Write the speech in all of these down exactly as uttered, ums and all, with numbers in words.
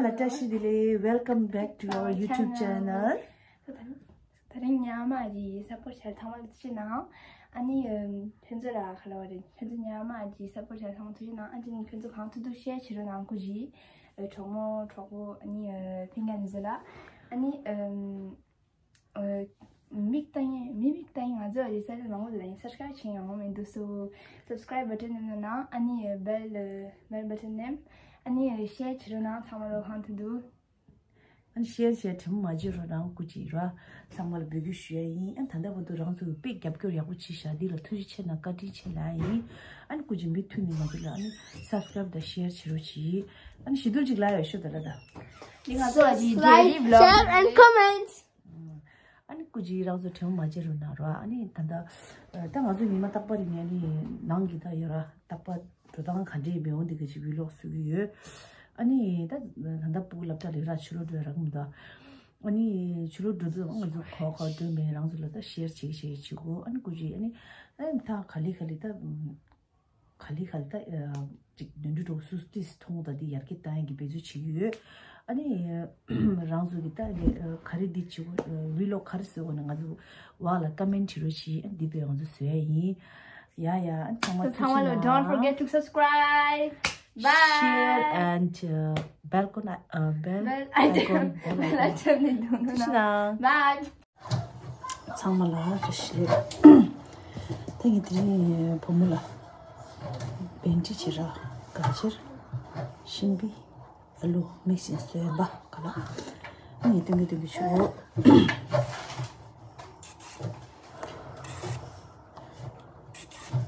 ལ་བཀྲ་ཤིས་བདེ་ལེགས། Welcome back to our YouTube channel. ད་རིང་ཉག་མ་གི་སབ་པོར་ཊི་བྱས་ཚང་མ་ལ་ཐུགས་རྗེ་གནང་། ཨ་ནི་ཨམ་ཁྱོད་ཚོ་ལ་ག་ལབ་རེད། ཁྱོད་ཚོ་ཉག་མ་གི་སབ་པོར་ཊི་བྱས་ཚང་མ་ཐུགས་རྗེ་གནང་། ཨ་ནི་ཁྱོད་ཚོ་གང་ཐུབ་ཐུབ་ཤེར་བྱེད་རོགས་གནང་། སྐུ་མཁྱེན། ཨ་གྲོགས་མོ་གྲོགས་པོ་ཨ་ནི་ཨ་ཕན་ཁ་ནི་ཚོ་ལ། ཨ་ནི་ཨམ་ཨ་མིག་ལྟ་ཡིན་མི་མིག་ལྟ་ཡིན། ང་ཚོ་རེ་ས་ལ་མང་པོ་ལ་ཡིན་སབ་སི་ཀ་རབ་བྱེད་ཡོང་མི་འདུག་སོ། སབ་སི་ཀ་རབ་བ་ཊན་ནེམ་ན་ཨ་ནི་བེལ་བེལ་བ་ཊན་ནེམ། ཨ་ནི་ཤེར་བྱེད་རོགས་གནང་། ཚང་མ་ལ་གང་ཐུབ་ཐུབ། ཨ་ནི་ཤེར་བྱས་དྲི་མ་མ་བརྗེད་རོགས་གནང་། སྐུ་མཁྱེན་ར། ཚང་མ་ལ་འབོད་སྐུལ་ཞུ་ཡ་ཡིན། ཨ་ནི་ད་ལྟ་བར་དུ་རང་ཚོ་གི་དཔེ་རྒྱབ་སྐྱོར་ཡག་པོ་བྱས་ཤག་འདི་ལ་ཐུགས་རྗེ་ཆེ་གནང་། བཀའ་དྲིན་ཆེ་ལབ་ཡ་ཡིན། ཨ་ནི་སྐུ་མཁྱེན་མུ་མཐུད་ནས་ང་ཚོ་ལ་ཨ་ནི་སབ་སི་ཀ་རབ་དང་ཤེར་བྱེད་རོགས་གྱིས། ཨ་ནི་ཞུ་འདོད་ཅིག་ལབ་ཡ་ཤོད་ད་ལ་ད། འདི་ང་ཚོ་ལ་ཇི་ཇེ་རི་བི་ལོག་ཤེར་ཨེན་ཁོ་མེན་ཊི། ཨ་ནི་སྐུ་མཁྱེན་རང་ཚོ་དྲན་པ་མ་བརྗེད་རོགས་གནང་རོགས། ཨ་ནི་ད་ལྟ་ད་ང་ཚོ་ཉི་མ་རྟག་པར་ཡིན་ནའི་ནང་གི་ད་ཡོད་ར། རྟག་པར་འགྲོ་སྟངས་ག་འདྲས་མི་འོང་འདི་ག་ཅིག་བི་ལོག་བཟོ་གི་ཡོད། ཨ་ནི་ད་ད་ལྟ་སྤུ་གུ་སློབ་གྲྭ་ལ་ཡོད་ར། ཕྱི་ལོགས་འགྲོ་ཡ་རག་མི་འདུག་ཨ་ནི་ཕྱི་ལོགས་འགྲོ་དུས་ང་ཚོ་ག་པར་འགྲོ་མེད། རང་ཚོ་ལ་ད་ཤེར་བྱེད་ཀྱི་བྱེད་ཀྱི་བྱེད་དགོས། ཨ་ནི་སྐུ་མཁྱེན་ཨ་ནི་ཨ་ནི་ད་ག་ལེ་ག་ལེ་ད། ག་ལེ་ག་ལེ་ད་ཨ་ཅིག་དུད་འགྲོ་འདྲ་བོ་སུ་ཏིས་མཐོང་ད་འདི་ཡར་རྒྱས་བཏང་ཡག་གི་འབད་རྩོལ་བྱེད་ཀྱི་ཡོད། ཨ་ནི་རང་ཚོ་གི་ད་ཨ་ནི་ག་རེ་འདི་བྱེད་དགོས། བི་ལོག་ག་རེ་བཟོ་དགོས་ན་ང་ཚོ་འོག་ལ་ཀོ་མེན་ཊི་བྱེད་རོགས་གྱིས། ཨ་འདི་དཔེ་ང་ཚོ་བཟོ་ཡ་ཡིན། ཡ་ཡ། ཨ་ཚང་མ་ཚང་མ་ལ་don't forget to subscribe. Bye. Share and uh, bell icon, uh, bell icon, bell icon. Bye. ཚང་མ་ལ་བཀྲ་ཤིས་བདེ་ལེགས། ད་ངས་དེ་རིང་བུ་མོ་ལ་བེན་ཌི་བྱེད་ར། ག་ཅིར་ཤིང་བི་ཨ་ལུ་མིག་ཤིང་སོན་པ་ག་ལ་ངས་སྟོན་གི་སྟོན་གི་ཆུ།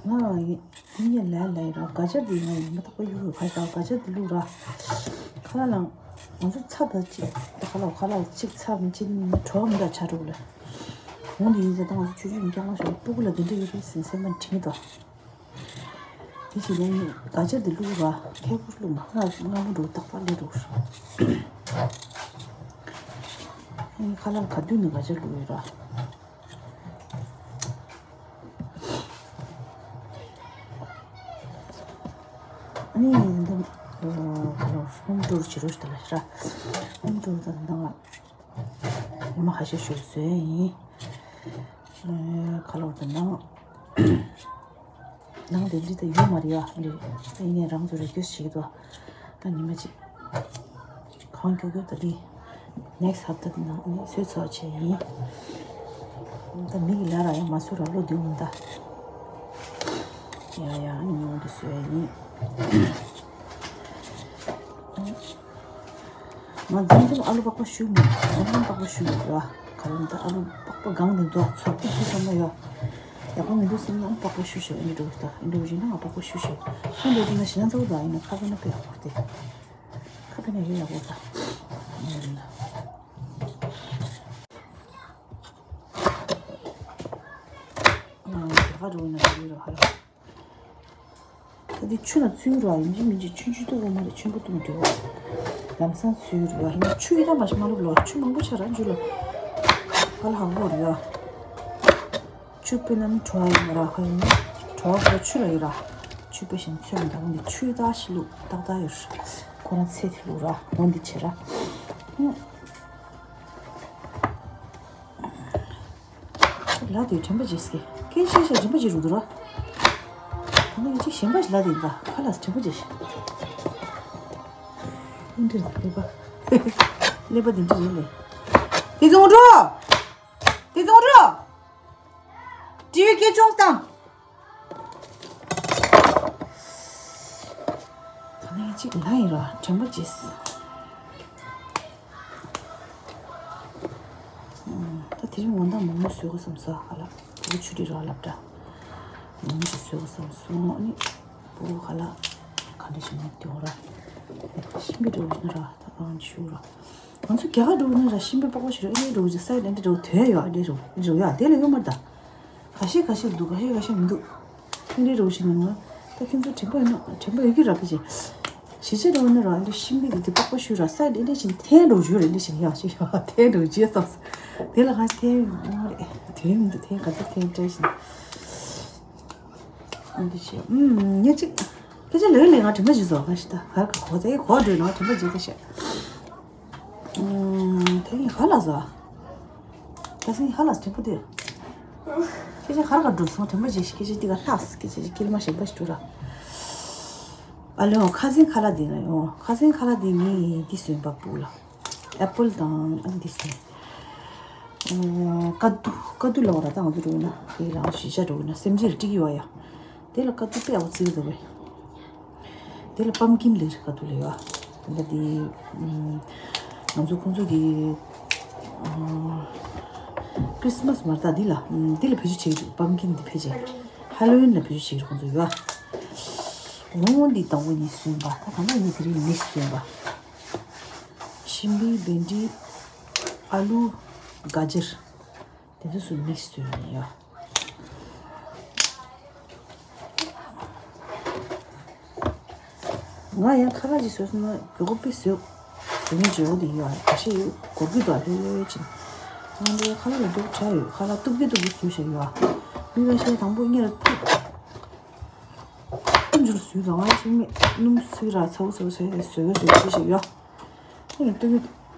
ང་ཡིན་ཡིན་ལ་ལ་ཡིན་ར། ག་ཅར་འདི་ང་ཡིན་མ་ཐག་པ་ཡུ་རུ་ཁ་ཤ་ག་ཅར་འདི་བླུགས་ར། ཁ་ལ་ལང་ང་ཚོ་ཚ་ད་ཅིག་ད་ཁ་ལ་ཁ་ལ་ཅིག་ཚ་མི་ཅིག་གྲོགས་མི་འདྲ་ཆ་འགྲོ་ལ། འོང་འདི་ཡིན་ཟེར་ད་ང་ཚོ་ཆུ་ཆུ་ཡིན་ཀྱང་ང་ཞོག་སྤུ་གུ་ལ་འདི་འདྲ་ཡོད་རེད་ཟེར་སེམས་པ་དྲན་གི་འདུག་དེ་བྱས་ནས་ག་ཅར་འདི་བླུགས་ར། ཁེ་པོ་བླུགས་མ་ང་ང་མོ་འགྲོ་རྟག་པར་ལས་འགྲོ་ར། ཁ་ལ་ག་དུས་ནས་ག་ཅར་བླུགས་ཡོད་ར། ཨ་ནི་འདི་ཧོམ་ཊུར་བྱེད་རོགས་ཞུ་ལ་ཤ། ཧོམ་ཊུར་དང་འདང་ལ་ཉི་མ་ཁ་ཤས་ཤིག་བཟོས་ཡིན། ཁ་ལོ་དང་ནང་ནང་དེ་འདྲི་ད་ཡོད་མ་རེད་ཡ། ཨ་ནི་ངས་རང་ཚོ་རེ་ཀུ་ཨེ་སི་བྱེད་ཀྱི་འདུག་ད་ཉི་མ་གཅིག་གང་མགྱོགས་མགྱོགས་ད་དེ་next ཧབ་ཏ་དེ་ནང་ཨ་ནི་བཟོས་ཚར་བྱས་ཡིན། ད་མི་གི་ལ་ར་ཡང་མ་བཟོ་ར་བློ་བདེ་འོང་ད། ཡ་ཡ་ཨ་ནི་ཉུང་དུ་བཟོས་ཡིན། ང་འཛིན་འཛིན་ཨ་ལུ་པགས་པ་བཤུས་མེད། ཨ་ལུ་པགས་པ་བཤུས་མེད་ཡ། ག་རེ་ད་ཨ་ལུ་པགས་པ་གང་ནས་འདུག་ཚོགས་ཀྱི་ཁུ་བསམ་ན་ཡ། ཡག་པོ་མི་འདུག་བསམ་ན་པགས་པ་བཤུས་ཤོག་ཨ་ནི་འགྲོ་གི་ད་ཨ་འགྲོ་གི་ན་ང་པགས་པ་བཤུས་ཤོག་ཨ་འགྲོ་གི་ན་ཞེ་ན་ཚ་བོ་ད་ཡིན་ན་ཁ་པེ་ན་དཔེ་ཡག་པོ་སྟེ། ཁ་པེ་ན་ཡོད་ཡག་པོ་ད། ཡིན་ན། ང་ད་ག་འགྲོ་ན་ཡོད་ར་ཧ་ར། ད་འདི་ཆུ་ལ་བཙོས་ར་ཡིན་གཅིག་མིན་གཅིག་ཆུ་ཆུ་གཏོང་དགོས་མ་རེད། ཆུ་འབུ་གཏོང་འགྲོ་ལམ་སང་བཙོས་ར་ཡིན་ཆུ་ཡི་དམ་པ་ཞིག་མ་ལུག་ལོ་ཆུ་མང་པོ་ཆ་ར་འཇུ་ལ་ག་ལ་ཧ་གོ་ར་ཡ། ཆུ་དཔེར་ན་མི་བྲོ་བ་ཡིན་ར་ཁ་ཡིན་བྲོ་བ་ཆུ་ལ་ཡོད་ར། ཆུ་དཔེ་བཞིན་ཚོད་མི་འདྲ་བ་འདི་ཆུ་ཡི་དག་ཞིག་ལུག་ཏག་ཏག་ཡོད་ར། ཁོ་རང་ཚེ་དེ་ལུག་ར་འོ་འདི་བྱེད་ར། ལ་དེ་དྲན་པ་བརྗེད་སྐད་སྐད་ཤེས་ཤེས་དྲན་པ་བརྗེད་རུ་འདུག་ར། ད་ནི་ཅིག་གཞན་པ་ཞིག་ལ་དེ་འདྲ་ཁ་ལ་དྲན་པ་བརྗེད་ཤག་འདི་འདྲ་ཀླད་པ་ཀླད་པ་འདི་འདྲ་རེད་ལེ། དེ་ཚོ་འགྲོ། དེ་ཚོ་འགྲོ། ཊི་ཝི་སྐད་ཅོག་བཏང་། ད་ནི་གཅིག་ལ་ཡིན་ར་དྲན་པ་བརྗེད། ད་དེ་རིང་ངོ་མདངས་མོག་མོག་བཟོ་དགོས་བསམ་སོང་ཧ་ལ། བུ་ཆུ་རི་ར་ལབ་འདྲ། མོག་མོག་ཅིག་བཟོ་དགོས་བསམ་སོང་ཨ་ནི། བུ་ཧ་ལ། ག་འདྲ་ཞིག་མོག་དེ་འོ་ར། ཤིང་པི་འགྲོ་བཞིན་ར་ད་གང་ཆུ་ར། ང་ཚོ་རྒྱ་གར་འགྲོ་ན་ར་ཤིང་པའི་པགས་པ་ཞིག་རེད་ཨེ་འདྲ་འགྲོ་ཅིག་སའི་ལན་འདྲ་འགྲོ་དོན་ཡོད་ཨེ་འདྲ་འགྲོ་འགྲོ་ཡ་དེ་ལ་ཡོད་མ་རེད་ད། ཁ་ཤས་ཁ་ཤས་འདུག་ཁ་ཤས་ཁ་ཤས་མི་འདུག་ཨེ་འདྲ་འགྲོ་ཞིག་ནང་ལ་ད་ཁྱེད་ཚོ་དྲན་པ་ཡོད་ན་དྲན་པ་ཡོད་ཀྱི་ར་ཁ་ཤས། གཞིས་ཆགས་འགྲོ་ན་ར་ཨེ་འདྲ་ཤིང་པའི་དེ་དེ་པགས་པ་ཞུ་ར་སའི་ལན་འདྲ་ཞིག་འཐེན་འགྲོ་རྒྱུ་རེད་འདྲ་ཞིག་ཡ་ཞིག་ཡ་འཐེན་འགྲོ་རྒྱུ་བསམ་སོང་། དེ་ལ་ཁ་ཤས་འཐེན་ཡོང་མ་རེད་འཐེན་མི་འདུག་འཐེན་ག་ཚོད་འཐེན་བཀྲ་ཤིས། ཨ་འདི་བྱས། ཨུམ། ངས་གཅིག་སྐད་ཆ་ལས་ལས་ང་དྲན་པ་བརྗེད་སོང་ག་ཞིག་ད་ག་གོ་ཚེ་གོ་འགྲོས་ནང་དྲན་པ་བརྗེད་ཚེ་བཤད། ཨུམ། དེ་ཡིན་ཧ་ལ་ཟ། ད་སེང་ཧ་ལ་ཟ་དྲན་པོ་དེ། སྐད་ཆ་ཧར་ག་འགྲོ་སོང་དྲན་པོ་ཅིག་སྐད་ཆ་དེ་ག་ལྷག་སྐད་ཆ་ཀིལ་མ་ཞིག་པ་ཞིག་འགྲོ་ར། ཨ་ལེ་ཡོང་ཁ་སེང་ཁ་ལག་དེ་ན་ཡོང་ཁ་སེང་ཁ་ལག་དེ་ངས་འདི་སོན་པ་སྤུག་ལ། ཨེ་པལ་དང་ཨ་འདི་སོན། ཀ་ཏུ་ཀ་ཏུ་ལ་བ་ར་ད་ང་ཚོ་འགྲོ་ན་དེ་ལ་ཞི་ཆ་འགྲོ་ན་སེམས་ཅིག་ལ་ཏིག་ཡོད་ཡ། དེ་ལ་ཀ་ཏུ་དཔེ་ཡག་པོ་བརྩི་གི་འདུག་པས། དེ་ལ་པམ་ཀིན་ལེར་ཀ་ཏུ་ལེ་ཡོད། དེ་ལ་དེ་ང་ཚོ་ཁོང་ཚོ་གི་ཁྲིས་མ་སི་མར་ད་འདི་ལ་འདི་ལ་བེད་སྤྱོད་བྱེད་ཀྱི་འདུག་པམ་ཀིན་འདི་ཕལ་ཆེར་ཧ་ལོ་ཝིན་ལ་བེད་སྤྱོད་བྱེད་ཀྱི་ཁོང་ཚོ་ཡོད། འོ་འདི་དང་པོ་ནས་སོན་པ་ད་གང་ལྟར་ངས་དེ་རིང་མིག་སི་སོན་པ། ཤིམ་པི་བེན་ཌི་ཨ་ལུ་ག་ཇར། དེ་ཚོ་སུ་མིག་སི་བཟོས་ནས་ཡོད། ང་ཡང་ཁ་ཁ་ཅིག་བཟོས་སོང་ན་མགྱོགས་པོ་དཔེ་བཟོས་བཟོས་ནས་འཇོག་དེ་ཡོད་ཨ་ཁ་ཤས་ཡོད་སྒོར་གི་འདུག་ཨ་ལྷོད་ལྷོད་ཕྱིན། ང་འདྲའི་ཁ་ལག་ལ་འདུག་བྱ་ཡོད་ཁ་ལག་སྟུག་གི་སྟུག་གི་བཟོས་བཞག་ཡོད་ཨ། མི་ཁ་ཤས་དང་པོ་སྔོན་ལ་ཐུག་ཐུག་འཇུར་བཟོས་དང་ང་ཕྱིན་མེད་སྣུམ་བཟོས་ར་ཚ་བོ་ཚ་བོ་བཟོས་བཟོས་བཟོས་བཟོས་བཞག་ཡོད། ཨ་ནི་སྟོད་གི་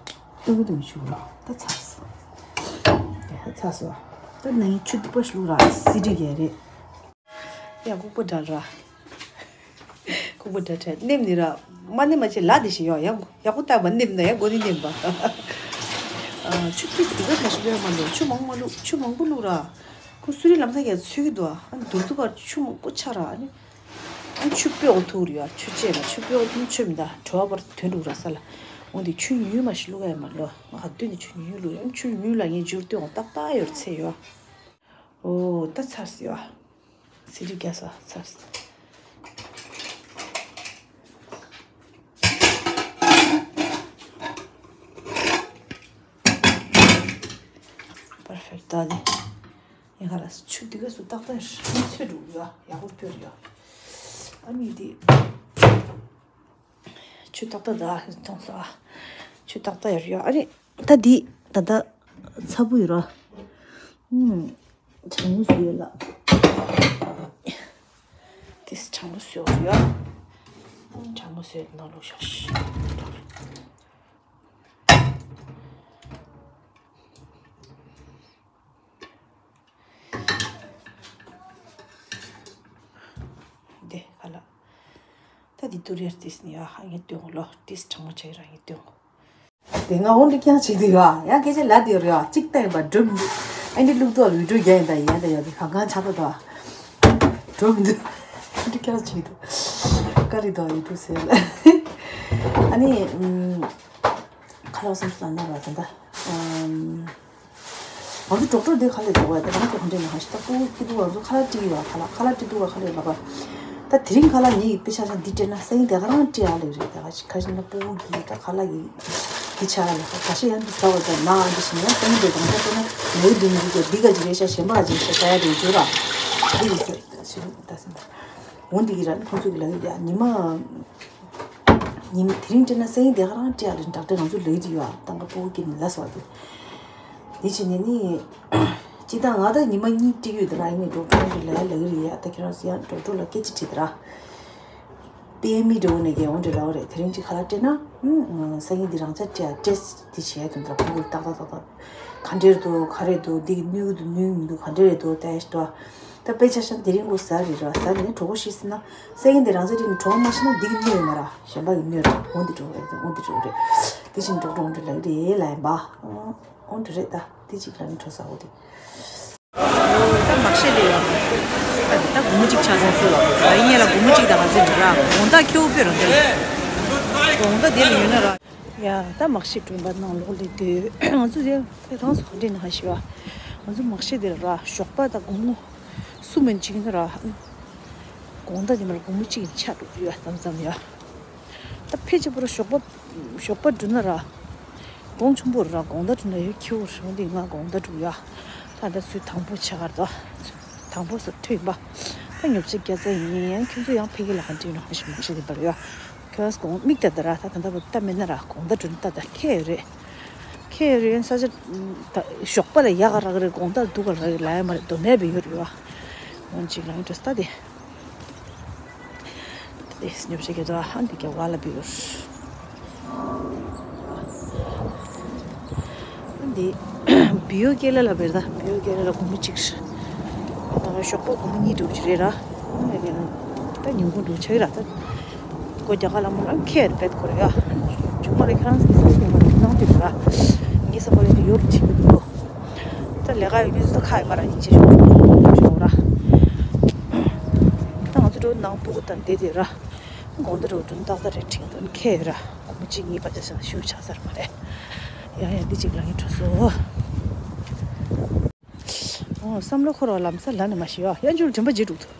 སྟོད་གི་སྟོད་གི་ཆུ་ལ་ད་ཚར་སོང་། ད་ཚར་སོང་། ད་ནི་ཆུ་ཐིགས་པ་ཞིག་བླུགས་ར་སི་ཏི་གས་རེད། ཡ་ལྐུགས་པ་འདྲ་ར། ལྐུགས་པ་འདྲ་འདྲ་ནེམ་ནི་ར། མ་ནེམ་མ་བྱེད་ལ་དེ་ཞིག་ཡོད་ཡ། ཡག་པོ་བཏགས་པ་ནེམ་ན་ཡ་མགོ་ནི་ནེམ་པ། ཆུ་ཐིགས་དེ་ག་ཁ་ཤས་ཡོད་མ་འདུག་ཆུ་མང་མ་བླུགས་ཆུ་མང་པོ་བླུགས་ར། ཁོ་སུ་རི་ལམ་སང་ཡ་ཚོད་ཀྱི་འདུག་ཨ་ནི་དུར་དུ་བར་ཆུ་མང་པོ་ཆགས་ར་ཨ་ནི། ཨ་ཆུ་དཔེ་འོང་ཐུག་རེད་ཡ། ཆུ་བཅད་ལ་ཆུ་དཔེ་འོང་ཐུག་ཆུ་མི་འདའ་བྲོ་བ་བར་དོན་འགྲུག་ར་ས་ལ། འོང་དེ་ཆུ་ཉུལ་མ་ཞིག་བླུག་ཡ་མ་ལོ། ང་ག་དུས་ནས་ཆུ་ཉུལ་བླུག་ཡ་ཆུ་ཉུལ་ལ་ངས་འཇུར་དུས་འོང་ཏག་ཏག་ཡོད་ཚེ་ཡོ། ཨོ་ད་ཚར་སི་ཡོ། སི་རི་རྒྱ་ས་ཚར་སི། པར་ཕེག་ད་དེ། ཡིན་ཁ་ལ་ཆུ་དེ་ག་སུ་ཏག་ཏག་ཡིན་ཚོད་འགྲོ་ཡོད་ཡག་པོ་སྤྱོད་ཡོད། ཨ་མི་དེ་ཆུ་ཏག་ཏག་ད་ཐོང་ས་ཆུ་ཏག་ཏག་ཡོད་ཡོད་ཨ་རེ་ད་དེ་ད་ད་ཚ་པོ་ཡོད་ར། ཨུམ་གྲང་མོ་བཟོས་ཡོད་ལ། དེ་གྲང་མོ་བཟོས་ཡོད། གྲང་མོ་བཟོས་ནང་ལོགས་ཤོག་ཤི། འདི་ཧ་ལ། ད་འདི་ཏུ་རེར་ཏིས་ནི་ཡ་ཧ་ངེ་སྟོན་ལོ་ཏིས་གྲང་མོ་ཆེ་ར་ངེ་སྟོན། དེ་ང་འོང་འདི་ཀྱང་བྱེད་དུ་ཡོད་ཡང་སྐད་ཆ་ལ་དེ་རེད་ཡ་གཅིག་ལྟ་ཡིན་པ་སྒྲུབ་འདུག་ཨ་འདི་ལུག་ཏོག་ལུས་འགྲོ་རྒྱ་ཡིན་ད་ཡིན་ཡང་ད་ཡོད་དེ་གང་གང་ཆགས་ཏོ་ད་སྒྲུབ་འདུག་འདི་ཀྱང་བྱེད་དུ་ཀ་རི་དོ་ཡི་འགྲོ་ཟེར་ལ་ཨ་ནི། ཁ་ལག་སོང་ཙང་ན་ར་ད་ད། ང་ཚོ་ཌོག་ཊར་འདི་ག་ལས་འདུག་བ་ད་ང་ཚོ་ག་འདྲས་ན་ཧ་ཤི་ད་སྤུ་གུ་སྐྱིད་སྡུག་ང་ཚོ་ཁ་ལག་སྤྲད་ཡོད་ཁ་ལག་ཁ་ལག་སྤྲད་འདུག་བ་ག་ལས་ལབ་པ། ད་དེ་རིང་ཁ་ལག་ངའི་དཔེ་ཆ་ཆ་འདི་སྤྲད་ན་སང་ཉིན་དེ་ག་རང་སྤྲད་ཡག་ལས་རེད་ད་ག་ཤི་ཁ་ཤི་ན་སྤུ་གུ་གི་ད་ཁ་ལག་གི་འདི་ཆ་ལ་ཁ་ཤི་ཡང་འདི་ཟ་བ་ད་ན་འདི་ཤི་ན་སང་ཉིན་དེ་ག་རང་སྤྲད་ན་ལས་འདི་མི་འདུག་འདི་ག་ཅིག་རེད་ཤ་གཞན་པ་ཅིག་ཤ་ཟ་ཡ་དེ་བརྗོད་ར་འདི་ཡིན་ཟེར་ད་ཤི་ད་སེམས་པ་འོ་འདི་གི་ར་ཁོང་ཚོ་གི་ལ་གི་ཡ་ཉི་མ། ཉིན་དེ་རིང་སྤྲད་ན་སང་ཉིན་དེ་ག་རང་སྤྲད་ཡག་ལས་འདྲ་འདྲ་ང་ཚོ་ལས་ཀྱི་ཡོད་ཨ་ཏང་ག་སྤུ་གུ་སྐྱིད་ནས་ལ་སོགས་ཏེ། དེ་བྱས་ནས་ནི། སྤྱི་བཏང་ང་ད་ཉི་མ་གཉིས་སྤྲད་ཡོད་དེ་ར་ཡིན་ནས་ཌོག་ཊར་གི་ལས་ལས་ཀྱི་རེད་ཡ་ད་ཁྱེད་རང་ཚོ་ཡང་ཌོག་ཊར་ལ་སྐད་ཆ་དྲིས་དེ་ར། པེ་མི་འགྲོ་ནས་རྒྱལ་འོང་འདྲ་ལ་བ་རེད་དེ་རིང་ཅིག་ཁ་ལག་སྤྲད་ན། སང་ཉིན་འདི་རང་ཅག་སྤྲད་ཡ་ཊེ་སི་ཊི་དེ་བྱས་དོན་དུ་སྤུ་གུ་ཏག་ཏག་ཏག་ཏག་ག་འདྲེར་འདུག་ག་རེ་འདུག་འདི་གི་ནུས་ཀྱི་འདུག་ནུས་མི་འདུག་ག་འདྲེ་རེད་འདུག་ད་ཡ་ཤི་ཏོ། ད་དཔེ་ཆ་ཤང་དེ་རིང་གོ་ཟ་རེད་ར་ཟ་རེད་གྲོགས་པོ་ཤི་སི་ན་སེ་གིན་དེ་རང་ཚ་རིག་ནི་གྲོགས་མ་ཤི་ན་འདི་གི་གནོད་ཡོད་མ་ར་གཞན་པ་གི་གནོད་ར་འོ་འདི་གྲོགས་རེད་འོ་འདི་གྲོགས་རེད་དེ་བཞིན་གྲོགས་གྲོགས་འདི་ལ་གི་རེད་ལ་ཡིན་པ་འོ་འདི་རེད་ད་དེ་གཅིག་ལ་ནི་གྲོགས་ཟ་འོ་དེ། ད་མ་ཤེས་རེད་ཡ། ད་ད་སྒོར་མོ་གཅིག་ཆགས་སོང་ཟེར་བ་ད་ཡིན་ཡ་ལ་སྒོར་མོ་གཅིག་ད་ག་ཚོད་འདྲི་ར་དགོང་དག་ཁྱེའུ་དཔེ་ར་འདི་དགོང་དག་དེ་ལ་ཡོད་ན་ར། ཡ་ད་མ་ཤེས་སྒྲོན་པ་ནང་ལོག་ལས་དུས་ང་ཚོ་དེ་ཁོས་རང་སོ་འདྲི་ན་ཤི་བ་ང་ཚོ་མ་ཤེས་དེ་ལ་ར་ཞོགས་པ་ད་སྒོར་མོ་སུ་མིན་གཅིག་ན་ར་དགོང་དག་དེ་མར་སྒོར་མོ་གཅིག་ཡིན་ཆགས་འགྲོ་གི་ཡོད་ཙམ་ཙམ་ཡ། ད་ཕལ་ཆེར་པོ་ར་ཞོགས་པ་ཞོགས་པ་འགྲོ་ན་ར་གོང་ཆུང་པོ་ར་དགོང་དག་འགྲོ་ན་ཡོད་ཁྱེའུ་རང་དེ་ང་དགོང་དག་འགྲོ་ཡ། ད་ད་ཚུལ་དང་པོ་ཆ་གར་དོ། དང་པོ་སོ་ཐོས་ཡིན་པ། ད་ཉོབ་ཆ་རྒྱ་ཚ་ཡིན་ཡང་ཁྱོད་ཚོ་ཡང་ཕ་གི་ལ་ག་འདྲི་ནོ་ཞིག་མ་ཤེས་དེ་པར་ཡོད། ཁྱོད་གོང་མིག་ལྟ་ད་ར་ད་ད་ད་ད་མེད་ན་ར་གོང་ད་དྲུན་ད་ད་ཁེ་ཡོད་རེད། ཁེ་ཡོད་རེད་ས་ཆ། ད་ཞོགས་པ་ལ་ཡག་ག་རག་རེད་གོང་ད་སྡུག་ག་རག་རེད་ལ་ཡ་མ་རེད་དོ་ནས་བི་ཡོད་རེད་བ། འོན་ཅིག་ལ་ཡིན་འགྲོ་ས་ད་དེ། དེ་ཉོབ་ཆ་རྒྱ་ཚ་ཧ་འདི་རྒྱ་བ་ལ་བི་ཡོད། དེ་བི་ཡོ་ཀེ་ལ་ལ་བེར་ད་བི་ཡོ་ཀེ་ལ་ལ་སྒོར་མོ་གཅིག་ཞོགས་པ་སྒོར་མོ་གཉིས་འགྲོ་གི་རེད་ར། ད་ཉིན་གུང་འགྲོ་ཆགས་ར་ད། སྒོ་རྒྱག་ག་ལ་མོ་ལ་ཁེར་བེད་ཁོ་རེ་ཡ། ཇུ་མ་རེ་ཁ་རང་སི་སི་ནང་དུ་ར། ངས་བསམ་པ་ལས་དུ་ཡོད་རུ་ཆེ་གི་འདུག་ད་ལས་ཀ་ཡོད་ངས་ད་ཁ་ཡི་མ་ར་ཡིན་ཆེ་ཞོག་ཞོག་ར། ད་ང་ཚོ་འགྲོ་ནང་སྤུ་གུ་དང་བསྡད་དེ་ར། དགོང་དག་འགྲོ་དྲུང་ཏག་ཏག་རེད་དྲན་དོན་ཁེ་ཡོད་ར། སྒོར་མོ་གཅིག་གཉིས་པ་ཅག་ཞག་ཞུ་ཆགས་ཚར་མ་རེད། ཡང་ཡང་འདི་གཅིག་ལ་ངས་འཕྲོ་སོ། ཨོ་བསམ་བློ་འཁོར་བ་ལམ་སང་ལ་ནས་མ་ཤི་ཡ་ཡང་འཇུར་དྲན་པ་བརྗེད་འགྲོ་ཐུབ།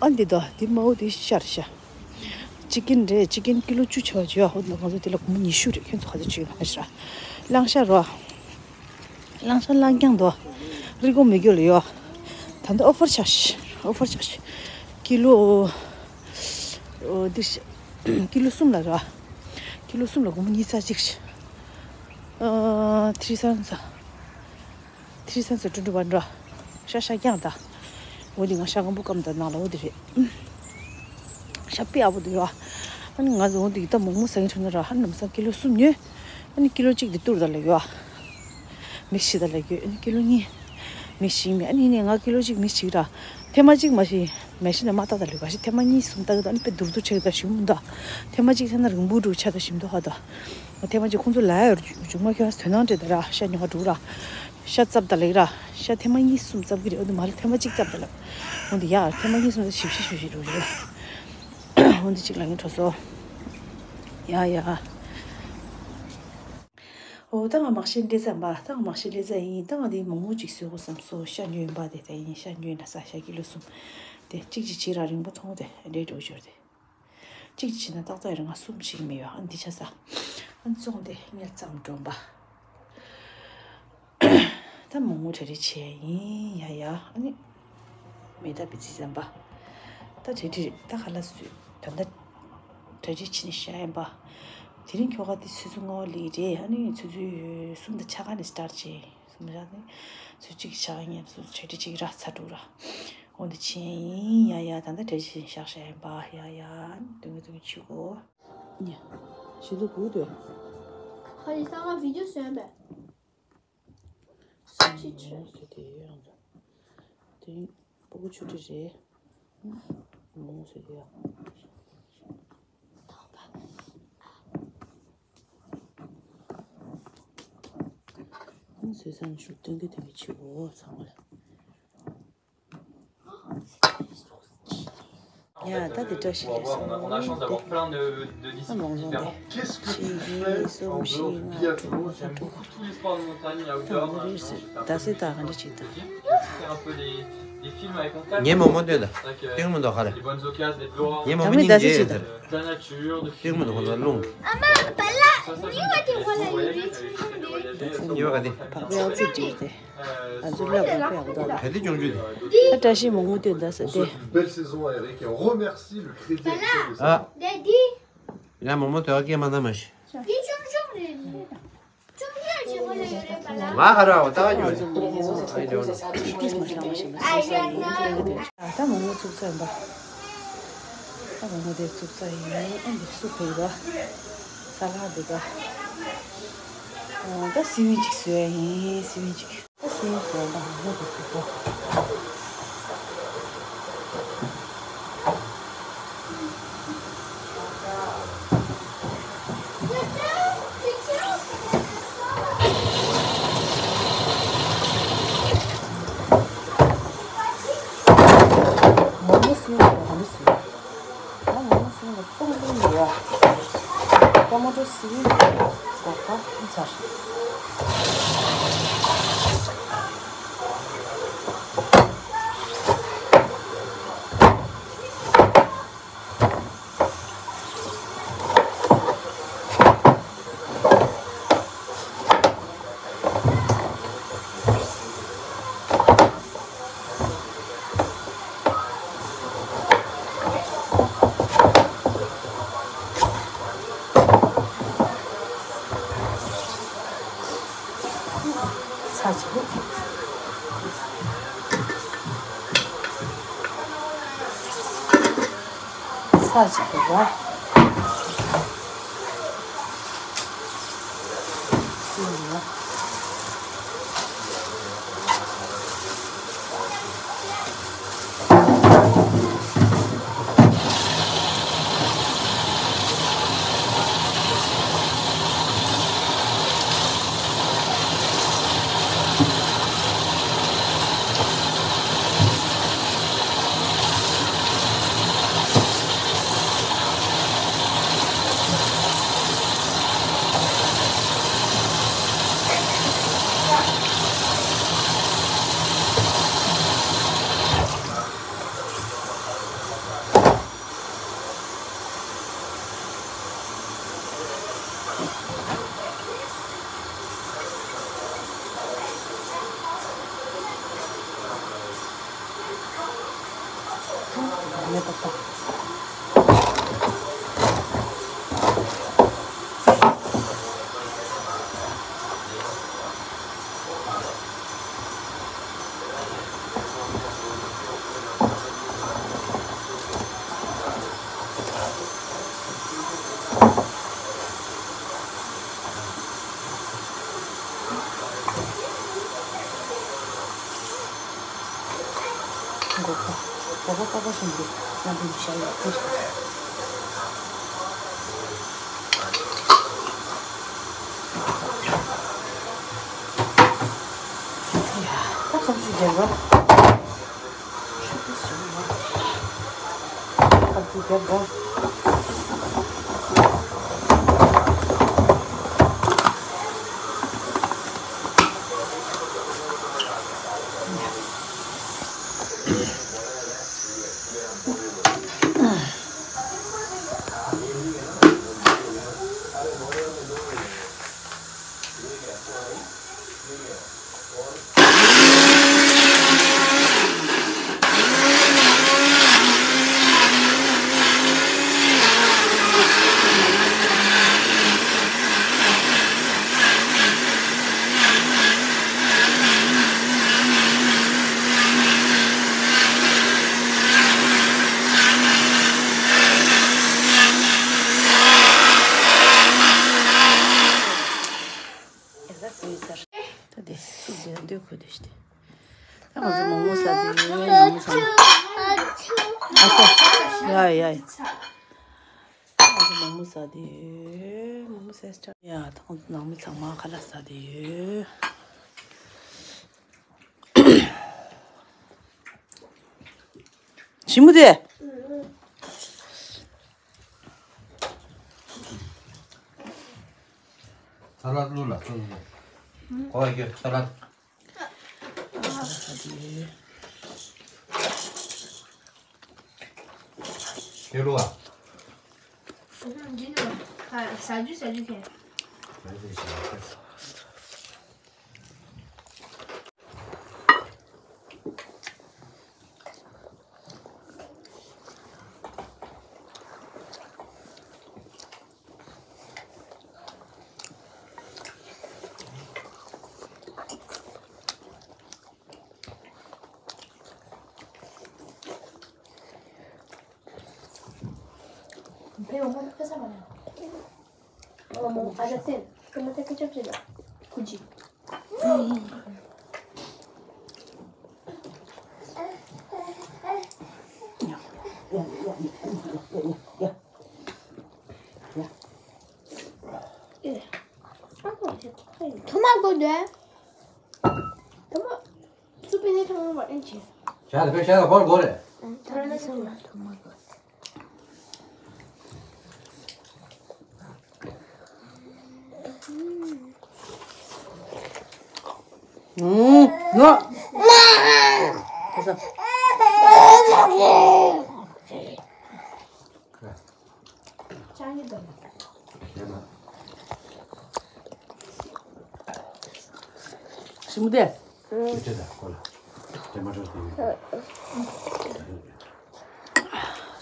ཨ་འདི་དོ་འདི་མ་འོ་འདི་ཤར་ཤ། ཅི་ཀིན་རེད། ཅི་ཀིན་ཀི་ལོ་བཅུ་ཆ་བ་བརྗེ་ཡ། ཧོ་ང་ཚོ་འདི་ལ་སྒོར་མོ་ཉི་ཤུ་རེད། ཁྱོད་ཚོ་ག་ཚོད་བཅུ་ཡོད་མ་ཤི་ར། གླང་ཤ་རོ། གླང་ཤ་གླང་རྐྱང་དོ། རི་གོ་མི་རྒྱུ་ལ་ཡོ། ད་འདི་ཨོ་ཕར་ཆགས་ཤི། ཨོ་ཕར་ཆགས་ཤི། ཀི་ལོ། ཨོ་འདི་ཤི། ཀི་ལོ་གསུམ་ལ་ར། ཀི་ལོ་གསུམ་ལ་སྒོར་མོ་ཉི་ཤུ་རྩ་གཅིག་ཤི། ཨ་ཐི་རི་སན་ས། ཐི་རི་སན་ས་ཀྲུང་ཀྲུང་བ་འགྲོ། ཤ་ཤ་རྐྱང་ད། འོ་འདི་ང་ཤ་སྐམ་པོ་སྐམ་ད་ནང་ལ་འོ་འདི་རེད། ཤ་པི་ཨ་བོ་འདུག་ཡོ། ཨ་ནི་ང་ཚོ་འོ་འདི་ད་མོག་མོག་ཟ་ཡིན་ཁྲོ་ན་ར་ཧ་ནམ་ས་ཀི་ལོ་གསུམ་ཉོས། ཨ་ནི་ཀི་ལོ་གཅིག་འདི་གཏོར་ད་ལ་ཡོ། མི་ཤི་ད་ལ་ཡོད། ཨ་ནི་ཀི་ལོ་གཉིས། མི་ཤི་མེད། ཨ་ནི་ནས་ང་ཀི་ལོ་གཅིག་མི་ཤི་ར། ཐེངས་མ་གཅིག་མ་ཤི། མེ་ཤི་ན་མ་ཏག་ད་ལ་ཡོ་ག་ཤི་ཐེངས་མ་གཉིས་གསུམ་ཏག་ད་ཨ་ནི་པེ་དུར་དུར་ཆགས་ད་ཞིམ་མོ་ད། ཐེངས་མ་གཅིག་ཐེངས་ན་རིང་པོ་འགྲོ་ཆགས་ད་ཞིམ་མོ་ཧ་ད། ཐེངས་མ་གཅིག་ཁོང་ཚོ་ལ་ཡོད་མཇུག་མ་ཁྱོད་ར་དོན་ནང་འདྲེ་ད་ར་ཤ་ཉོ་ག་འགྲོ་ར། ཤ་བཙབ་ད་ལེགས་ར། ཤ་ཐེངས་མ་གཉིས་གསུམ་བཙབ་གི་རེད། འོ་འདི་མ་ལ་ཐེངས་མ་གཅིག་བཙབ་ད་ལེགས། འོ་འདི་ཡ་ཐེངས་མ་གཉིས་གསུམ་ད་ཞིབ་ཞིབ་ཞིབ་ཞིབ་འགྲོ་རེད། འོ་འདི་གཅིག་ལ་ངས་འཕྲོ་སོ། ཡ་ཡ། འོ་ད་ང་མག་ཤེས་འདྲེ་ཙམ་པ་ད་ང་མག་ཤེས་འདྲེ་ཙམ་ཡིན། ད་ང་འདི་མོག་མོག་ཅིག་བཟོས་གོ་བསམ་སོ། ཤ་ཉོས་པ་དེ་ད་ཡིན། ཤ་ཉོས་ན་ས་ཤ་ཀི་ལོ་གསུམ། དེ་གཅིག་གཅིག་བྱས་ར་རིང་པོ་མཐོང་དེ་འདྲེ་འགྲོ་འབྱོར་དེ། གཅིག་བྱས་ན་ཏག་ཏག་ཡོད་རེད། ང་གསུམ་ཞིག་མི་ཡོད། ཨ་འདི་ཆ་ས། ཨ་བཙོང་དེ་སྔས་ཙམ་འགྲོམ་པ། ད་མོག་མོག་གྲ་སྒྲིག་བྱས་ཡིན་ཡ་ཡ། ཨ་ནི་མེ་ད་པི་ཙི་ཙམ་པ། ད་གྲ་སྒྲིག་ད་ག་ལ་སུས་ད་ད་གྲ་སྒྲིག་བྱས་ནས་བཞག་ཡིན་པ། དེ་རིང་ཁྱོ་ག་དེ་ཆུ་ཚོད་ལྔ་པ་སླེབས་རེད། ཨ་ནི་ཆུ་ཚོད་གསུམ་དང་ཕྱེད་ཀ་ནས་སི་ཊར་བྱས། གསུམ་ཕྱེད་ཀ་ནས་ཆུ་ཚོད་གཅིག་ཕྱེད་ཀ་ངས་ཆུ་ཚོད་གྲ་སྒྲིག་བྱས་ར་ཚར་འགྲོ་ར། འོ་འདི་ཕྱིན་ཡིན་ཡ་ཡ། ད་ལྟ་གྲ་སྒྲིག་བྱས་བཞག་བཞག་ཡིན་པ་ཡ་ཡ། སྡུག་གི་སྡུག་གི་བྱེད་དགོས། ཉེ། ཞི་ལུ་གུ་དོ། ཁ་ཡི་ས་ང་བི་ཌིའོ་བཟོས་པས། སུ་ཅི་ཆོས། དེ་ཡོད་ཡང་འདྲ། དེ་སྤུ་གུ་ཆུང་འདྲ་རེད། མོ་ཟེར་ཡ། ཟས་ཚང་ཞུ་སྟོན་གི་དེ་གི་ཆུ་བོ་ཚང་མ་ལ། ཡ་ད་དེ་བཀྲ་ཤིས་རེད་སོང་། On a chance d'avoir plein de, de disciplines différentes. Qu'est-ce que tu fais en dehors du biathlon ? J'aime beaucoup tous les sports de montagne, outdoor. J'ai fait un peu de muscu, j'ai fait un peu de ski. J'aime beaucoup tous les sports de montagne, outdoor. J'aime beaucoup faire un peu des, des films avec mon cam. ངའི་མོག་མོག་སྟོན་ད། ལྟོས་མི་འདུག་ག་རེ། Des bonnes occasions, des droits. ངའི་མོག་མོག་སྙིང་རྗེ་ཡོད་ཟེར། ལྟོས་མི་འདུག་ཁོ་ཚོ་རླུང་། ཨ་མ་པ་ལ་ནི་བ་དེ་ཧོ་ལ་ཡོད་རེད་ཆུང་ཆུང་དེ། ཡོད་ག་དེ། བག་པའི་ཨོ་ཙི་འདྲེས་ཏེ། ང་ཚོ་ལབ་བག་པའི་ཨོ་ད་ལ། ག་དེ་ཅུང་ཅུ་དེ། ད་བཀྲ་ཤིས་མོག་མོག་སྟོན་ད་ཟེར་ཏེ། Belle saison à Eric et on remercie le crédit agricole. ཨ། ཡ་མོག་མོག་དེ་བ་སྐད་མ་ན་མ་ཤི། དེ་ཆུང་ཆུང་རེད། ང་ག་ར་འོ་ད་ག་ཡོད་རེད། ད་མོག་མོག་བཙུགས་ཚར་ཡིན་པ། ད་མོག་མོག་དེ་བཙུགས་ཚར་ཡིན། ཨ་འདི་སུ་ཕེ་ཡོད། ས་ལ་འདི་ག་ད་སི་ཝིན་ཅིག་བཟོས་ཡིན། སི་ཝིན་ཅིག་ད་སི་ཝིན་བཟོས་ད་མོག་མོག་དེ་བཙུགས་པ། མོག་མོག་སི་ཝིན་ལ་ག་འདྲ་བཟོས། ད་མོག་མོག་སི་ཝིན་ལ་བཙོང་གི་ཡོད། ཊོ་མ་ཊོ་སི་ཝིན་སྒོག་པ་ཚར། ཚྭ་གཅིག་ཚྭ་གཅིག་དགོས་པ། ཅི་ཡིན་ན། མགོ་པ་མགོ་པ་པ་པ་བཞིན་གྱི་རྣམ་པའི་ཤ་ཡག་པོ་ཞིག་ཡ། ད་ཁ་ཆུ་རྒྱབ་རོགས། ཁ་ཆུ་རྒྱབ་རོགས། ད་དེ་སུབ་དེ་འདོད་ཁོ་དེ་ཤི་དེ། ད་ང་ཚོ་མོག་མོག་ཟ་དེ་ཡོད། མོག་མོག་ཟ། ཨ་ས། ཡ་ཡ་ཡ། ང་ཚོ་མོག་མོག་ཟ་དེ་ཡོད། མོག་མོག་ཟ་ཆ། ཡ་ད་ང་ཚོ་ནང་མི་ཚང་མ་ཁ་ལག་ཟ་དེ་ཡོད། ཞི་མོ་དེ། ས་ལ་བླུགས་ལ་བླུགས་ལ། གོ་ཡོད་ས་ལ། ཁྱེད་ལོ་བ། ཟ་རྒྱུ་ཟ་རྒྱུ་ཁྱེད། ཐོ་མ་གོ་དོན། ཐོ་མ། སུ་པེ་ནེ་ཐོ་མ་བ་ཨེན་ཆེ། ཤ་དེ་ཤ་དེ་ཧོར་གོ་རེད། ཐོ་མ་གོ། ཨུམ། ཡོ། ཁ་ས། ཅང་གི་དང་། ཞི་མོ་དེ།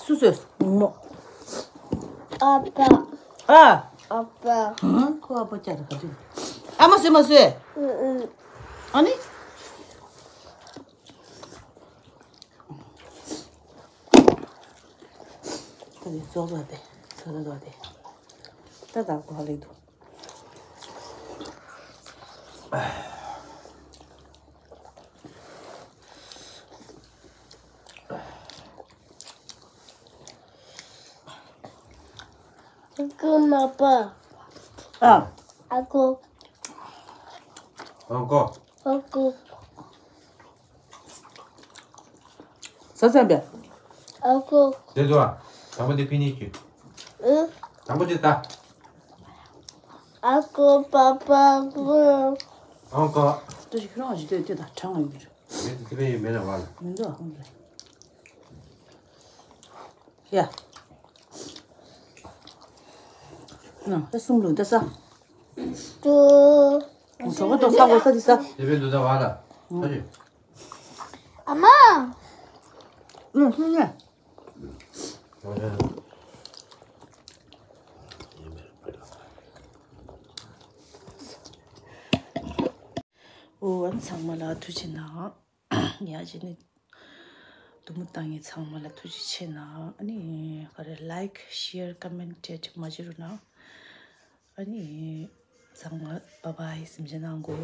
སུ་སུ་མོག་མོག་ཨ་ཕ། ཨ། ཨ་ཕ། ཧང་ཁོ་ཨ་ཕ་ཅག་ག་དུས། ཨ་མ་སུ་མ་སུ། ཨ་ནི། ད་ནི་ཙོག་ཙོག་དེ་ཙོག་ཙོག་དེ། ད་ད་གོ་ལེགས་འདུག་ཨ་ཁུ་མ་པ། ཨ། ཨ་ཁུ། ཨ་ཁུ། ཨ་ཁུ། ས་སེམས་པས། ཨ་ཁུ། དེ་ཚོ་ཨ། དང་པོ་དེ་ཕི་ནི་ཅི། ཨུ། དང་པོ་དེ་ད། ཨ་ཁུ་པ་པ་ཁུ། ཨང་ཀ། ཏུ་ཞིག་ཁྱོད་རང་ཞིག་ལྟོས་ལྟོས་དང་གྲང་བ་ཡིན་གྱི་རེད། མེད་དེ་ཚེ་འཕེལ་ཡིན་མེད་ན་བ་ལ། མི་འདུག་ཨང་རེད། ཡ། ཨ་ད་གསུམ་ལུང་ད་ས། ཏུ། གྲོགས་པོ་ཏོག་ས་གོ་ས་དི་ས། དེ་བས་འདུག་ད་བ་ལ། ཁ་ཅིག་ཨ་མ། ཨུ་ཧུ་ཡ། འོ་ཨ་ཚང་མ་ལ་ཐུགས་རྗེ་གནང་། ཡ་ཅི་ནི་དུ་མུ་བཏང་ངེ་ཚང་མ་ལ་ཐུགས་རྗེ་ཆེ་གནང་། ཨ་ནི་ག་རེ་like share comment དེ་མ་བརྗེད་རུ་གནང་། ཨ་ནི་ཚང་མ་bye bye སེམས་ཅན་ནང་གོ།